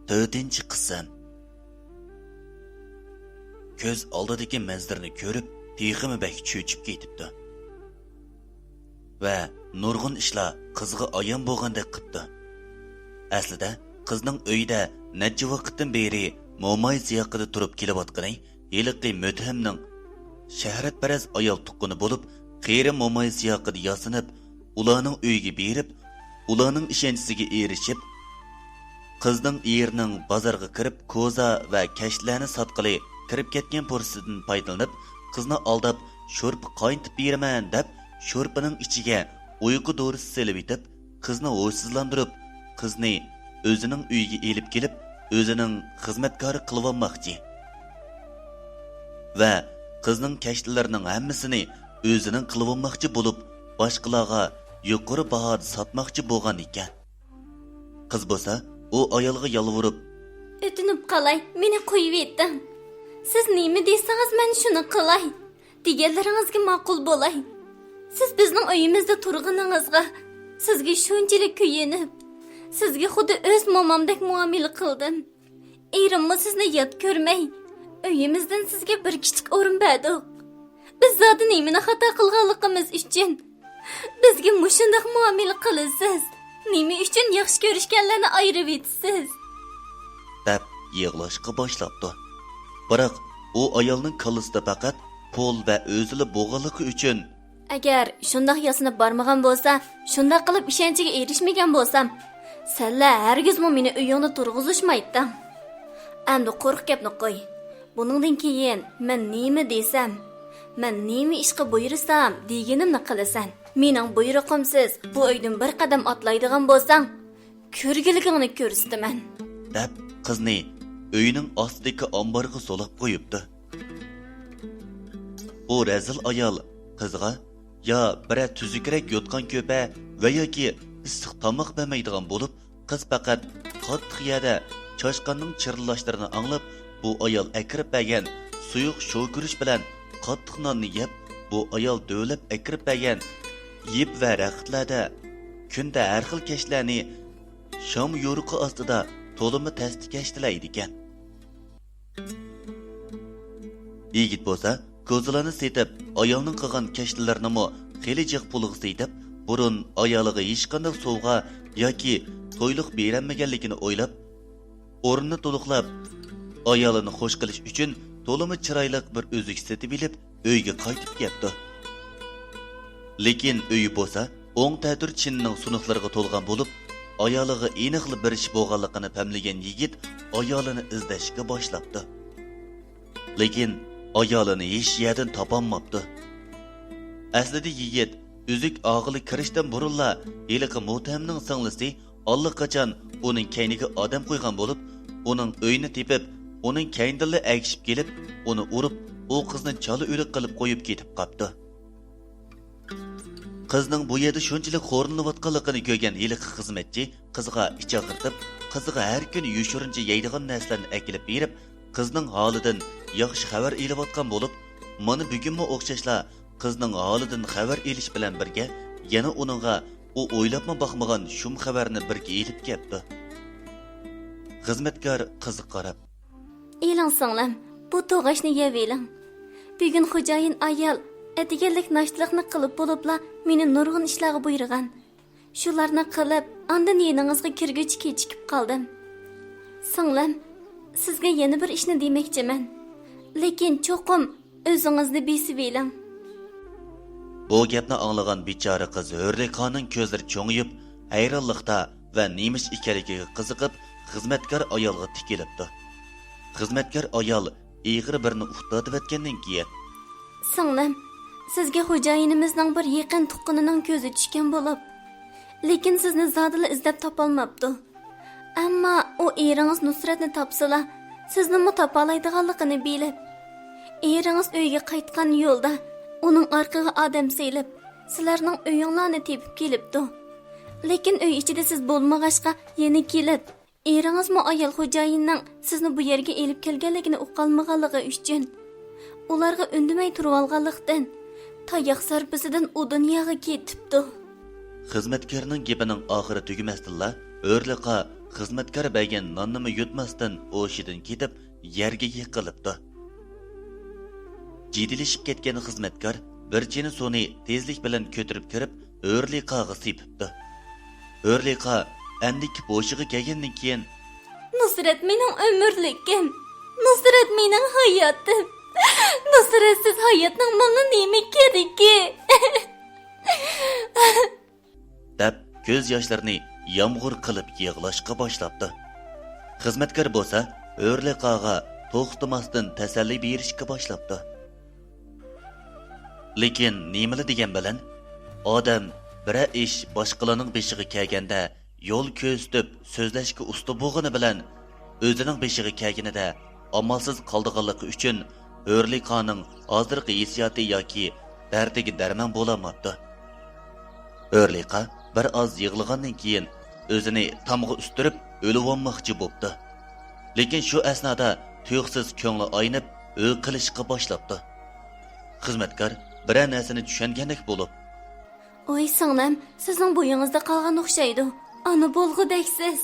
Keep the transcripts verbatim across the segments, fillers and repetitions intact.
تۆتىنچى قىسىم. كۆز ئالدىدىكى مەنزىرىنى كۆرۈپ، تېخىمۇ بەك چۆچۈپ كېتىپتۇ ۋە نۇرغۇن ئىشلار قىزغا ئايان بولغاندەك قىپتۇ. ئەسلىدە قىزنىڭ ئۆيىدە نەچچە ۋاقىتتىن بېرى موماي سىياقىدا تۇرۇپ كېلىۋاتقىنى ھېلىقى مۆتھەمنىڭ شەھرەتپەرەس ئايال تۇغقىنى بولۇپ، قېرى موماي سىياقىدا ياسىنىپ، ئۇلارنىڭ ئۆيىگە بېرىپ، ئۇلارنىڭ ئىشەنچىسىگە ئېرىشىپ، قىزنىڭ ئېرىنىڭ بازارغا كىرىپ، كوزا ۋە كەشتىلەرنى ساتقىلى كىرىپ كەتكەن پۇرسىتىدىن پايدىلىنىپ، قىزنى ئالداپ، شورپا قاينىتىپ بېرىمەن دەپ، شورپىنىڭ ئىچىگە ئۇيقۇ دورىسى سېلىۋېتىپ، قىزنى ھوشسىزلاندۇرۇپ، قىزنى ئۆزىنىڭ ئۆيىگە ئېلىپ كېلىپ، ئۆزىنىڭ خىزمەتكارى قىلىۋالماقچى ۋە قىزنىڭ كەشتىلىرىنىڭ ھەممىسىنى ئۆزىنىڭ قىلىۋالماقچى بولۇپ، باشقىلارغا يۇقىرى باھادا ساتماقچى بولغان ئىكەن. قىز بولسا ئۇ ئايالغا يالۋۇرۇپ، «ئۆتۈنۈپ قالاي، مېنى قويۇۋېتىڭ. سىز نېمە دېسىڭىز، مەن شۇنى قىلاي. دېگەنلىرىڭىزگە ماقۇل بولاي. سىز بىزنىڭ ئۆيىمىزدە تۇرغىنىڭىزغا، سىزگە شۇنچىلىك كۆيۈنۈپ، سىزگە خۇددى ئۆز مومامدەك مۇئامىلە قىلدىم. ئېرىممۇ سىزنى يات كۆرمەي، ئۆيىمىزدىن سىزگە بىر كىچىك ئورۇن بەردۇق. بىز زادى نېمىنى خاتا قىلغانلىقىمىز ئۈچۈن بىزگە مۇشۇنداق مۇئامىلە قىلىسىز؟ نېمە ئۈچۈن ياخشى كۆرۈشكەنلەرنى ئايرىۋېتىسىز؟» دەپ يىغلاشقا باشلاپتۇ. بىراق ئۇ ئايالنىڭ كاللىسىدا پەقەت پۇل ۋە ئۆزىلا بولغانلىقى ئۈچۈن، «ئەگەر شۇنداق ياسىنىپ بارمىغان بولسا، شۇنداق قىلىپ ئىشەنچىگە ئېرىشمىگەن بولسام، سەنلەر ھەرگىزمۇ مېنى ئۆيۈڭدە تۇرغۇزۇشمايتتىڭ. ئەمدى قۇرۇق گەپنى قوي. بۇنىڭدىن كېيىن مەن نېمە دېسەم، مەن نېمە ئىشقا بۇيرۇسام، دېگىنىمنى قىلىسەن. مېنىڭ بۇيرۇقۇمسىز بۇ ئۆيدىن بىر قەدەم ئاتلايدىغان بولساڭ، كۆرگۈلۈكۈڭنى كۆرسىتىمەن.» دەپ، قىزنى ئۆينىڭ ئاستىدىكى ئامبارغا سولاپ قويۇپتۇ. بۇ رەزىل ئايال قىزغا يا بىرەر تۈزۈكرەك يوتقان كۆپە ۋە ياكى ئىسسىق تاماق بەرمەيدىغان بولۇپ، قىز پەقەت قاتتىق يەردە چاشقاننىڭ چىرىلداشلىرىنى ئاڭلاپ، بۇ ئايال ئەكىرىپ بەرگەن سۇيۇق شوكۈرۈش بىلەن قاتتىق ناننى يەپ، بۇ ئايال دۆۋىلەپ ئەكىرىپ بەرگەن يىپ ۋە رەختلەردە كۈندە ھەر خىل كەشتىلەرنى شام يورۇقى ئاستىدا تولىمۇ تەستە كەشتىلەيدىكەن. يىگىت بولسا كوزىلارنى سېتىپ، ئايالنىڭ قىلغان كەشتىلىرىنىمۇ خېلى جىق پۇلغا سېتىپ، بۇرۇن ئايالىغا ھېچقانداق سوۋغا ياكى تويلۇق بېرەلمىگەنلىكىنى ئويلاپ، ئورنىنى تولۇقلاپ، ئايالىنى خوش قىلىش ئۈچۈن تولىمۇ چىرايلىق بىر ئۈزۈك سېتىۋېلىپ، ئۆيگە قايتىپ كەپتۇ. لېكىن ئۆيى بولسا ئوڭ تەتۈر چىنىنىڭ سۇنۇقلىرىغا تولغان بولۇپ، ئايالىغا ئېنىقلا بىر ئىش بولغانلىقىنى پەملىگەن يىگىت ئايالىنى ئىزدەشكە باشلاپتۇ. لېكىن ئايالىنى ھېچ يەردىن تاپالماپتۇ. ئەسلىدە يىگىت ئۈزۈك ئاغىلى كىرىشتىن بۇرۇنلا ھېلىقى مۇتتەھەمنىڭ سىڭلىسى ئاللىقاچان ئۇنىڭ كەينىگە ئادەم قويغان بولۇپ، ئۇنىڭ ئۆيىنى تېپىپ، ئۇنىڭ كەينىدىنلا ئەگىشىپ كېلىپ، ئۇنى ئۇرۇپ، ئۇ قىزنى چالا ئۆلۈك قىلىپ قويۇپ كېتىپ قاپتۇ. قىزنىڭ بۇ يەردە شۇنچىلىك خورلىنىۋاتقانلىقىنى كۆرگەن ھېلىقى خىزمەتچى قىزغا ئىچ ئاغرىتىپ، قىزىغا ھەر كۈنى يوشۇرۇنچە يەيدىغان نەرسىلەرنى ئەكېلىپ بېرىپ، قىزنىڭ ھالىدىن ياخشى خەۋەر ئېلىۋاتقان بولۇپ، مانا بۈگۈنمۇ ئوخشاشلا قىزنىڭ ھالىدىن خەۋەر ئېلىش بىلەن بىرگە يەنە ئۇنىڭغا ئۇ ئويلاپمۇ باقمىغان شۇم خەۋەرنى بىرگە ئېلىپ كەپتۇ. خىزمەتكار قىزغا قاراپ، ئېلىڭ سىڭلىم، بۇ توغاچنى يەۋېلىڭ. بۈگۈن خوجايىن ئايال ئەتىگەنلىك ناشتىلىقنى قىلىپ بولۇپلا مېنى نۇرغۇن ئىشلارغا بۇيرۇغان. شۇلارنى قىلىپ، ئاندىن يېنىڭىزغا كىرگۈچە كېچىكىپ قالدىم. سىڭلىم، سىزگە يەنە بىر ئىشنى دېمەكچىمەن. لېكىن چوقۇم ئۆزىڭىزنى بېسىۋېلىڭ. بۇ گەپنى ئاڭلىغان بىچارە قىز ھۆرلىخانىڭ كۆزلىرى چوڭىيىپ، ھەيرانلىقتا ۋە نېمە ئىش ئىكەنلىكىگە قىزىقىپ، خىزمەتكار ئايالغا تىكىلىپتۇ. خىزمەتكار ئايال ئېغىر بىرنى ئۇتتۇرۇۋەتكەندىن كېيىن، سىڭلىم، سىزگە خوجايىنىمىزنىڭ بىر يېقىن تۇغقىنىنىڭ كۆزى چۈشكەن بولۇپ، لېكىن سىزنى زادىلا ئىزدەپ تاپالماپتۇ. ئەمما ئۇ ئېرىڭىز نۇسرەتنى تاپسىلا، سىزنىمۇ تاپالايدىغانلىقىنى بىلىپ، ئېرىڭىز ئۆيگە قايتقان يولدا ئۇنىڭ ئارقىغا ئادەم سېلىپ، سىلەرنىڭ ئۆيۈڭلارنى تېپىپ كېلىپتۇ. لېكىن ئۆي ئىچىدە سىز بولمىغاچقا يەنە كېلىپ، ئېرىڭىزمۇ ئايال خوجايىننىڭ سىزنى بۇ يەرگە ئېلىپ كەلگەنلىكىنى ئۇقالمىغانلىقى ئۈچۈن، ئۇلارغا ئۈندىمەي تۇرۇۋالغانلىقتىن، تاياق زەربىسىدىن ئۇ دۇنياغا كېتىپتۇ. خىزمەتكارنىڭ گېپىنىڭ ئاخىرى تۈگىمەستىنلا، ھۆرلىقا خىزمەتكار بەرگەن ناننىمۇ يۇتماستىن ھوشىدىن كېتىپ يەرگە يىقىلىپتۇ. جىددىيلىشىپ كەتكەن خىزمەتكار بىر چىنە سۇنى تېزلىك بىلەن كۆتۈرۈپ كىرىپ، ھۆرلىقاغا سېپىپتۇ. ھۆرلىقا ئەمدىكى ھوشىغا كەلگەندىن كېيىن، نۇسرەت مېنىڭ ئۆمۈرلۈكۈم، نۇسرەت مېنىڭ ھاياتىم، نۇسرەتسىز ھاياتنىڭ ماڭا نېمە كېرىكى؟ دەپ، كۆز ياشلىرىنى يامغۇر قىلىپ يىغلاشقا باشلاپتۇ. خىزمەتكار بولسا ھۆرلىقاغا توختىماستىن تەسەللى بېرىشكە باشلاپتۇ. لېكىن نېمىلا دېگەن بىلەن، ئادەم بىرەر ئىش باشقىلارنىڭ بېشىغا كەلگەندە يول كۆرسىتىپ سۆزلەشكە ئۇستا بولغىنى بىلەن، ئۆزىنىڭ بېشىغا كەلگىنىدە ئامالسىز قالىدىغانلىقى ئۈچۈن ھۆرلىقانىڭ ھازىرقى ھېسسىياتى ياكى دەردىگە دەرمان بولالماپتۇ. ھۆرلىقا بىر ئاز يىغلىغاندىن كېيىن ئۆزىنى تامغا ئۈستۈرۈپ ئۆلۈۋالماقچى بوپتۇ. لېكىن شۇ ئەسنادا تۇيۇقسىز كۆڭلى ئاينىپ ئۆي قىلىشقا باشلاپتۇ. خىزمەتكار بىرەر نەرسىنى چۈشەنگەندەك بولۇپ، ۋاي سىڭلىم، سىزنىڭ بويىڭىزدا قالغان ئوخشايدۇ. ئانا بولغۇدەكسىز.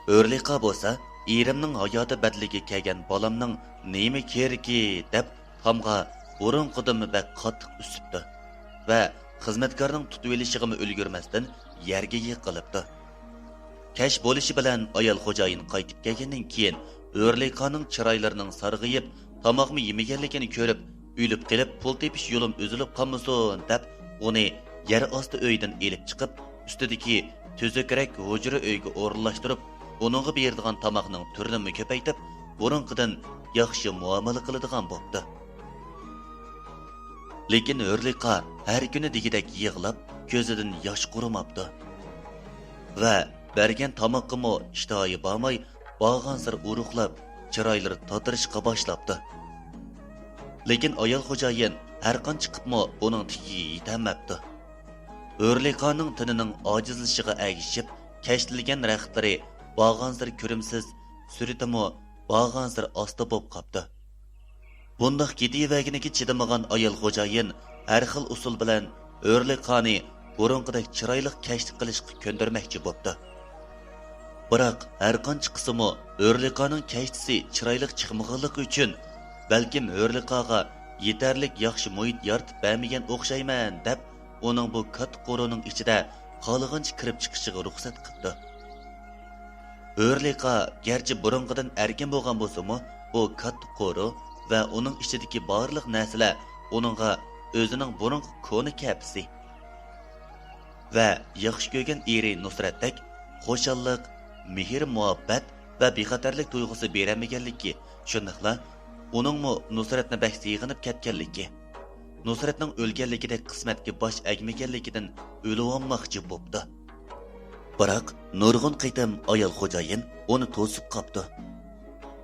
ھۆرلىقا بولسا، ئېرىمنىڭ ھاياتى بەدىلىگە كەلگەن بالامنىڭ نېمە كېرىكى دەپ تامغا بۇرۇنقىدىنمۇ بەك قاتتىق ئۈسۈپتۇ ۋە خىزمەتكارنىڭ تۇتۇۋېلىشىغىمۇ ئۈلگۈرمەستىن يەرگە يىقىلىپتۇ. كەچ بولۇشى بىلەن ئايال خوجايىن قايتىپ كەلگەندىن كېيىن، ھۆرلىقانىڭ چىرايلىرىنىڭ سارغىيىپ، تاماقمۇ يېمىگەنلىكىنى كۆرۈپ، ئۆلۈپ قېلىپ پۇل تېپىش يولۇم ئۈزۈلۈپ قالمىسۇن دەپ، ئۇنى يەر ئاستى ئۆيدىن ئېلىپ چىقىپ، ئۈستىدىكى تۈزۈكرەك ھۇجرا ئۆيگە ئورۇنلاشتۇرۇپ، ئۇنىڭغا بېرىدىغان تاماقنىڭ تۈرىنىمۇ كۆپەيتىپ، بۇرۇنقىدىن ياخشى مۇئامىلە قىلىدىغان بوپتۇ. لېكىن ھۆرلىقا ھەر كۈنى دېگۈدەك يىغلاپ، كۆزىدىن ياش قۇرۇماپتۇ ۋە بەرگەن تامىقىمۇ ئىشتىھايى بارماي، بارغانسېرى ئورۇقلاپ، چىرايلىرى تاتىرىشقا باشلاپتۇ. لېكىن ئايال خوجايىن ھەرقانچە قىپمۇ ئۇنىڭ تېگىگە يېتەلمەپتۇ. ھۆرلىقانىڭ تېنىنىڭ ئاجىزلىشىغا ئەگىشىپ، كەشتىلىگەن رەختلىرى بارغانسېرى كۆرۈمسىز، سۈرىتىمۇ بارغانسېرى ئاستا بولۇپ قاپتۇ. بۇنداق كېتىۋەرگىنىگە چىدىمىغان ئايال خوجايىن ھەر خىل ئۇسۇل بىلەن ھۆرلىقانى بۇرۇنقىدەك چىرايلىق كەشتە قىلىشقا كۆندۈرمەكچى بوپتۇ. بىراق ھەرقانچە قىلسىمۇ ھۆرلىقانىڭ كەشتىسى چىرايلىق چىقمىغانلىقى ئۈچۈن، بەلكىم ھۆرلىقاغا يېتەرلىك ياخشى مۇھىت يارىتىپ بەرمىگەن ئوخشايمەن دەپ، ئۇنىڭ بۇ كاتتا قورۇنىڭ ئىچىدە خالىغانچە كىرىپ چىقىشىغا رۇخسەت قىپتۇ. ھۆرلىقا گەرچە بۇرۇنقىدىن ئەركىن بولغان بولسىمۇ، بۇ كاتتا قورۇ ۋە ئۇنىڭ ئىچىدىكى بارلىق نەرسىلەر ئۇنىڭغا ئۆزىنىڭ بۇرۇنقى كونا كەپىسى ۋە ياخشى كۆرگەن ئېرى نۇسرەتتەك خۇشاللىق، مېھىر-مۇھەببەت ۋە بىخەتەرلىك تۇيغۇسى بېرەلمىگەنلىكى، شۇنداقلا ئۇنىڭمۇ نۇسرەتنى بەك سېغىنىپ كەتكەنلىكى، نۇسرەتنىڭ ئۆلگەنلىكىدەك قىسمەتكە باش ئەگمىگەنلىكىدىن ئۆلۈۋالماقچى بوپتۇ. بىراق نۇرغۇن قېتىم ئايال خوجايىن ئۇنى توسۇپ قاپتۇ.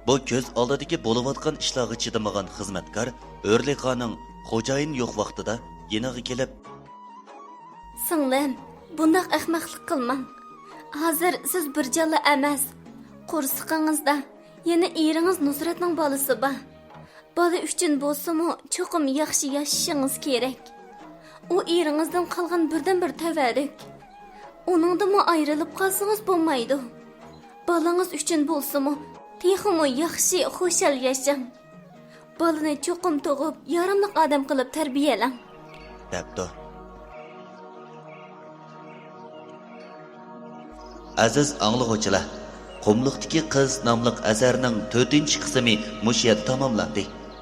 بۇ كۆز ئالدىدىكى بولۇۋاتقان ئىشلارغا چىدىمىغان خىزمەتكار ھۆرلىقانىڭ خوجايىن يوق ۋاقتىدا يېنىغا كېلىپ، سىڭلىم، بۇنداق ئەخمەقلىق قىلماڭ. ھازىر سىز بىر جانلا ئەمەس، قورسىقىڭىزدا يەنە ئېرىڭىز نۇسرەتنىڭ بالىسى بار. بالا ئۈچۈن بولسىمۇ، چوقۇم ياخشى ياشىشىڭىز كېرەك. ئۇ ئېرىڭىزدىن قالغان بىردىنبىر تەۋەررۈك. ئۇنىڭدىنمۇ ئايرىلىپ قالسىڭىز بولمايدۇ. بالىڭىز ئۈچۈن بولسىمۇ، تېخىمۇ ياخشى، خۇشال ياشاڭ. بالىنى چوقۇم تۇغۇپ، ياراملىق ئادەم قىلىپ تەربىيەلەڭ. دەپتۇ. ئەزىز ئاڭلىغۇچىلار، قۇملۇقتىكى قىز ناملىق ئەسەرنىڭ تۆتىنچى قىسمى مۇشۇ يەردە تاماملاندى.